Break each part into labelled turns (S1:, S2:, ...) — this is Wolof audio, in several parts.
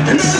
S1: Wow.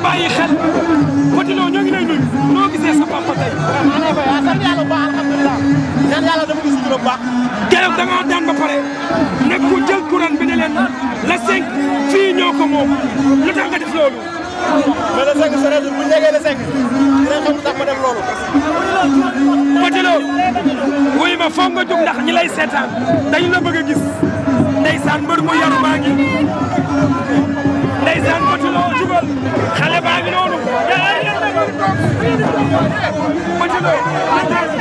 S1: bàyyi xel Petit Lo ñoo ngi lay nuyu noo gisee sa papa tey.
S2: waaw maa ngi lay fay waaw sant yàlla bu baax alhamdulilah. ñaan yàlla dafa gis bu baax.
S1: keroog da ngaa daan ba pare nekk ku jël couronne bi ne leen la 5 fii ñoo ko moom lu tax nga def loolu.
S2: mais le 5 sore bu ñu yeggee le 5 dinañ xam lu tax ma def loolu.
S1: Petit Lo wuy ma foog nga jóg ndax ñi lay seetaan dañu la bëgg a gis ndeysaan mbër mu yaru maa ngi ndeysaan Petit Lo jugal xale baa ngi noonu Petit Lo